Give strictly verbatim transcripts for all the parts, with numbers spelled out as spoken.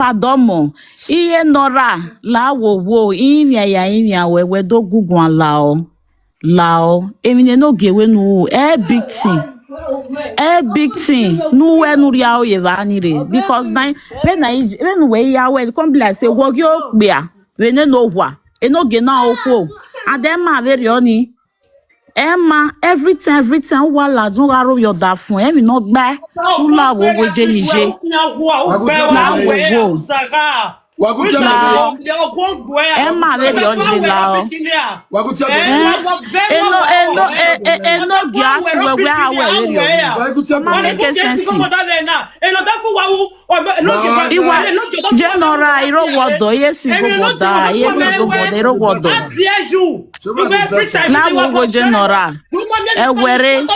Pardon mo. Iye nora la wo wo inya ya inya we we do gugu an lao. Lao. Emi ne no ge we nu e big thing. E big thing. Nu we nu ria o ye va ni re. Because na we na we nu we ya we come be like say wo yo gbe a. We ne no wa. E no ge na okwo. And then ma very oni. Emma, everything, everything. Wa la dun ga ro yo da fun. Emi no gba. Ula wo wo je ni je. La wo wo. Emma very on je la o. Eno eno e- e- eno gi atu we we ha we we yo. Ma make sense. Iwa general iro wodo, yes, go wodo, yes, go wodo, iro wodo. La wo wo general. Ewere.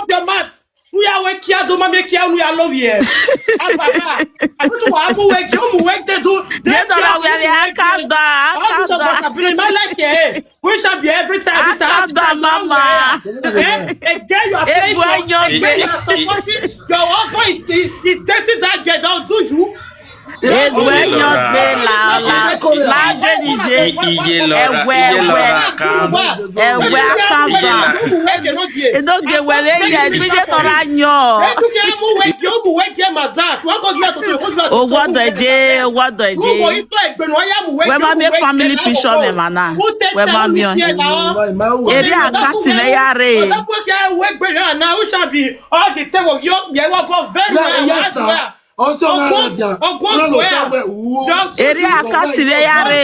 Nuya we kia do ma me kia nuya love ye. Abaga. Akutu wa mu we ki mu we de do. General we are akada akada. My life here. We shall be every time. This akada mama. Eh, again you are playing. Again you are supporting your husband is dating that girl. Don't do you. Egwe nyote la la la jenije. Iye lora, iye lora kan. Ewe akamba. Edoge were ye gbije tora nyo. Owodo eje, owodo eje. We ma me family picture me mana. We ma me on. Eri akati me yare. All the time you yo ye wa bo very well. Ọsọ na Ọgwọ- ọjà. Ọgwọ Ọgwọ ọgwọ ya. Eri akati we yare.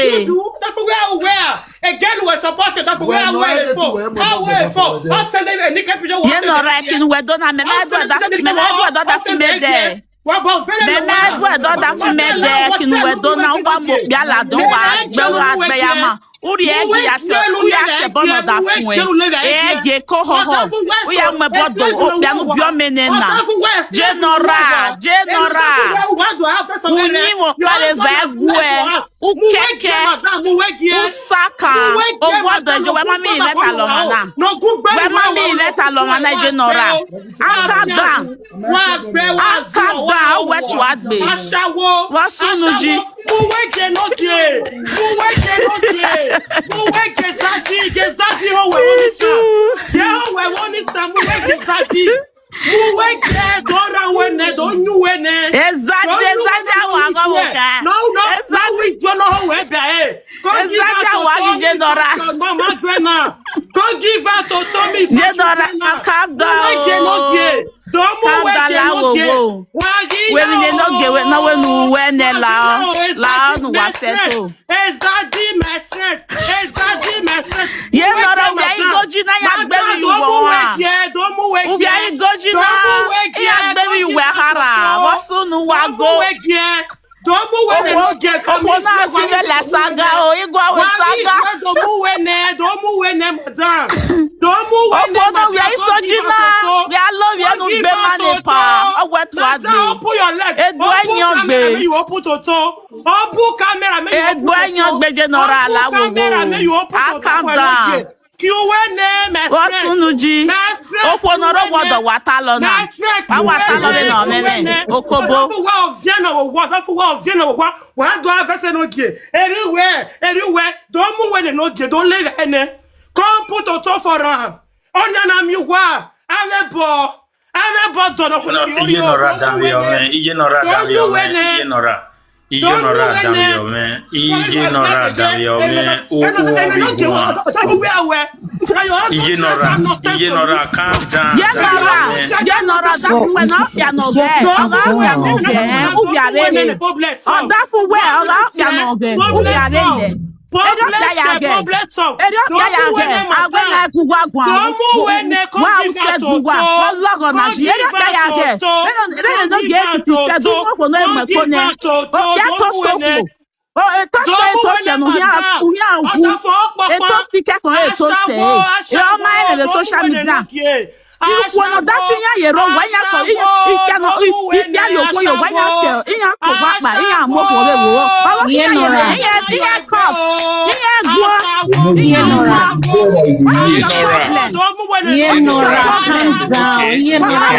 That's where we are. Again, we support you. That's where we are. How we for? How we for? I'll send them a naked picture. Ye no ra kin we do na me me do da fi me me do da fi me de. Me me do da fi me de kin we do na wa mo bi ala do wa gbe wa gbe ya ma. Uri egi ya se, uri ya se bono da fun e. Egi ko ho ho. Uya mwe bodo, o bia nu bio mene na. General, general. Unyi wo pale va egue. Ukeke. Usaka. Owodo eje, we ma mi leta lo mana. We ma mi leta lo mana general. Akada. Akada, owe tu agbe. Wa sunu ji. Muwege no ge. Muwege no ge. Muwege zadi ge zadi ho we woni sa. Ye ho we woni sa muwege zadi. Muwege dora wene do nyu wene. Ezadi ezadi awa ga wo ka. No no. Ezadi. We do no ho we be e. Ezadi awa gi general. Mama joena. Come give her to Tommy. General, calm down. Muwege no ge. Domu wege no ge. Wagi we mi ne no ge we na we nu we ne la o. La o nu wa seto. Ezadi my strength. Ezadi my strength. Ye no ra we ai goji na ya gbe mi wo ha. Domu wege, domu wege. U bi ai goji na. Ya gbe mi we hara. Wo sunu wa go. Domu wege. Domu wene no ge. Opo na si ve la saga o, igwa we saga. Domu wene, domu wene madam. Domu wene. Opo no we ai so jina. We alo we no gbe ma ne pa. Owe tu agbe. Open your leg. Edu enyo gbe. You open toto. Open camera me. Edu enyo gbe general awo. Camera me you open toto. Calm down. Kiwene, my strength. Osunuji. My strength. Opo noro wodo wata lona. My strength. Wa wata lona meme. Okobo. Wa oviena wo wa fu wa oviena wo wa. Wa do avese no ge. Everywhere, everywhere. Domu wene no ge. Don't leave any. Come put toto for am. Ona na mi wa. Ave bo. Ave bo do no ko ni ori o. Iye nora da mi o me. Iye nora da mi o me. Iye nora. Iye nora da mi o me. Iye nora da mi o me. O o o bi gwa. Iye nora. Iye nora, calm down. Ye nora. Ye nora da we na pia no ge. Oga pia no ge. U bi are ni. Oda fu we oga pia no ge. U bi are ni. Problem solved. Problem solved. Erio pia ya ge. Agwe na ku gwa gwa. Domu wene. Wa u se du gwa. Ologo na ji. Erio pia ya ge. Eno eno no ge ti se du mo ko no e mo ko ne. O pia to so ku. O e to so e to se no ya u ya u. E to si ke ko e to se. E o ma e le social media. Ikwo no da fi ya ye ro wa ya ko i i ya no i i ya yo ko yo wa ya ke i ya ko wa pa i ya mo ko re wo. Ba wa fi ya ye re i ya i ya ko i ya gwo i ya nora. Iye nora. Iye nora, calm down. Iye nora.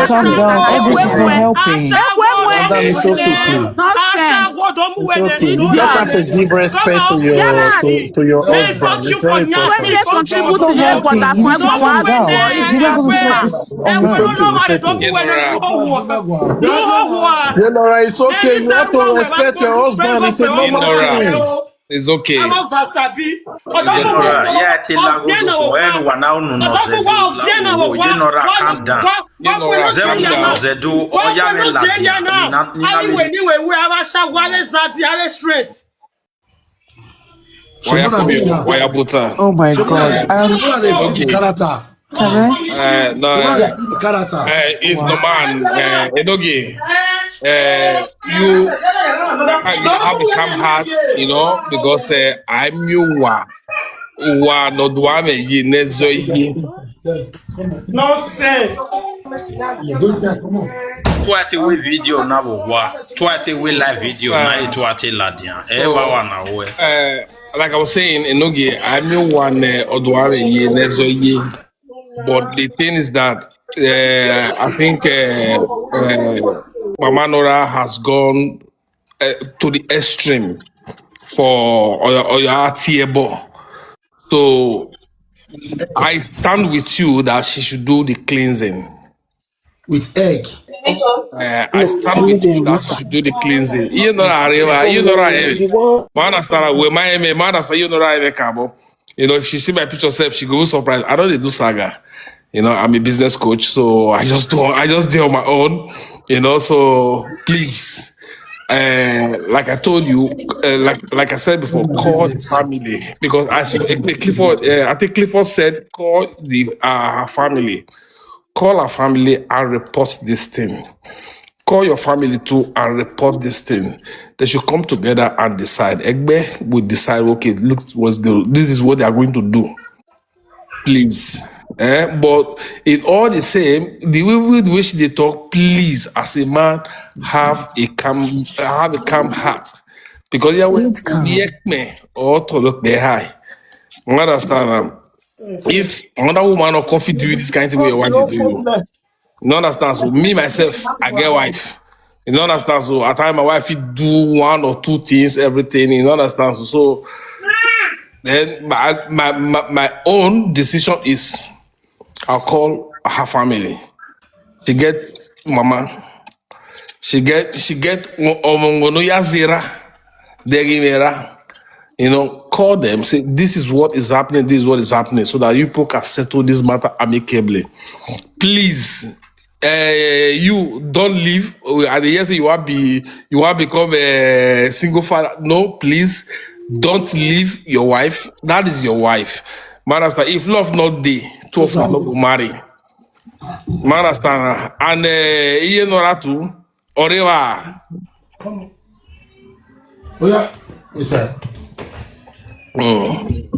Calm down. All this is not helping. Madam, it's okay, please. Nonsense. It's okay. You just have to give respect to your to, to your husband. It's very important. Don't help him. You need to calm down. You're not going to solve this on your own. It's okay. It's okay. General, it's okay. You have to respect your husband. It's a normal thing. It's okay. General, yeah, I tell you, when one now, no, no, General, calm down. General, calm down. Straight. Oh my God. Um, Shebuna dey see the character. Uh, no, uh, uh, it's no man. Uh, Enoge, uh, you, uh, you have a calm heart, you know, because uh, I'm you wa wa no duame ye nezo ye. Nonsense. Tuate we video na wo wa. Tuate we live video na e tuate ladian. E wa wa na we. Uh, like I was saying, Enoge, I'm you one uh, oduare ye nezo ye. But the thing is that uh, I think uh, uh, Mama Nora has gone uh, to the extreme for Oyo Oyo Atiebo. So I stand with you that she should do the cleansing. With egg. Uh, I stand with you that she should do the cleansing. You know that, Areva. You know that. Man, I stand with my man. I say, you know that, Kabo. You know, if she see my picture self, she go surprise. I don't dey do saga. You know, I'm a business coach, so I just do I just do on my own. You know, so please, uh, like I told you, uh, like like I said before, call the family because I see Clifford. Uh, I think Clifford said call the uh, family, call our family and report this thing. Call your family too and report this thing. They should come together and decide. Egbe will decide, okay, look, what's the, this is what they are going to do. Please. Eh? But in all the same, the way with which they talk, please, as a man, have a calm, have a calm heart. Because yeah, we me or to look there high. You understand? Um, if another woman or coffee do you this kind of way, what they do you? You understand? So me myself, I get wife. You understand? So at time my wife fit do one or two things, everything. You understand? So, so then my, my my my own decision is I'll call her family. She get mama. She get she get omongono yazira. Degimera. You know, call them, say this is what is happening, this is what is happening, so that you people can settle this matter amicably. Please, uh, you don't leave. I dey hear say you want be you want become a single father. No, please don't leave your wife. That is your wife. Man, understand? If love not dey, two of you no go marry. Man, understand? And uh, Iye Nora too. Oreva. Oh yeah, we say. Mm.